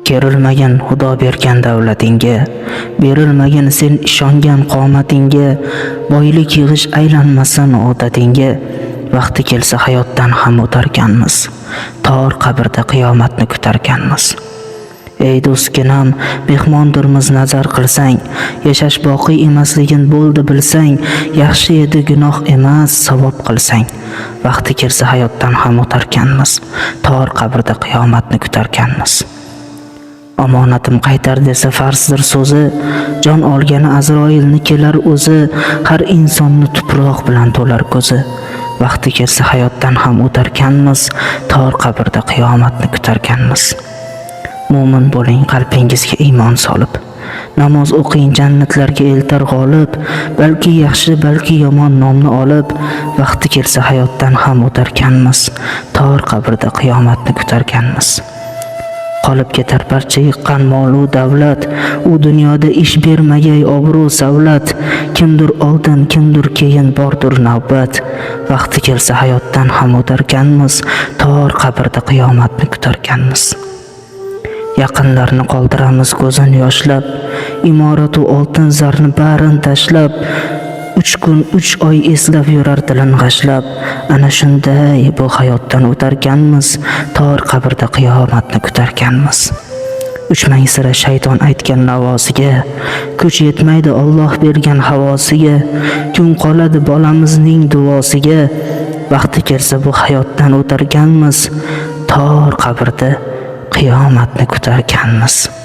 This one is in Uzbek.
Kerilmagin Xudo bergan davlatingga, berilmagin sen ishongan qomatingga, boylik yig'ish aylanmasin odatingga. Vaqti kelsa hayotdan ham o'tarkanmiz, tor qabrda qiyomatni kutarkanmiz. Ey do'stginam, mehmondirmiz nazar qilsang, yashash boqiy emasligin bo'ldi bilsang, yaxshi edi gunoh emas savob qilsang. Vaqti kelsa hayotdan ham o'tarkanmiz, tor qabrda qiyomatni kutarkanmiz. Omonatim qaytar desa farzdir so'zi, jon olgani Azroilni kelar o'zi, har insonni tuproq bilan to'lar ko'zi. Vaqti kelsa hayotdan ham o'tarkanmiz, tor qabrda qiyomatni kutarkanmiz. Mo'min bo'ling qalbingizga iymon solib. Namoz o'qing jannatlarga eltar g'olib, balki yaxshi, balki yomon nomni olib, vaqti kelsa hayotdan ham o'tarkanmiz, tor qabrda qiyomatni kutarkanmiz. Qolib ketar barcha yiqqan molu davlat, u dunyoda ish bermagay obro' savlat, kimdir oldin, kimdir keyin bordir navbat. Vaqti kelsa hayotdan ham o'tarkanmiz, tor qabrda qiyomatni kutarkanmiz. Yaqinlarni qoldiramiz ko'zin yoshlab, imoratu oltin zarni barin tashlab, 3 kun 3 oy eslab yurar tilin g'ashlab. Ana shunday bu hayotdan o'tarkanmiz, tor qabrda qiyomatni kutarkanmiz. Uchmang sira shayton aytgan navosiga, kuch yetmaydi Alloh bergan havosiga, kun qoladi bolamizning duosiga. Vaqti kelsa bu hayotdan o'tarkanmiz, tor qabrda qiyomatni kutarkanmiz.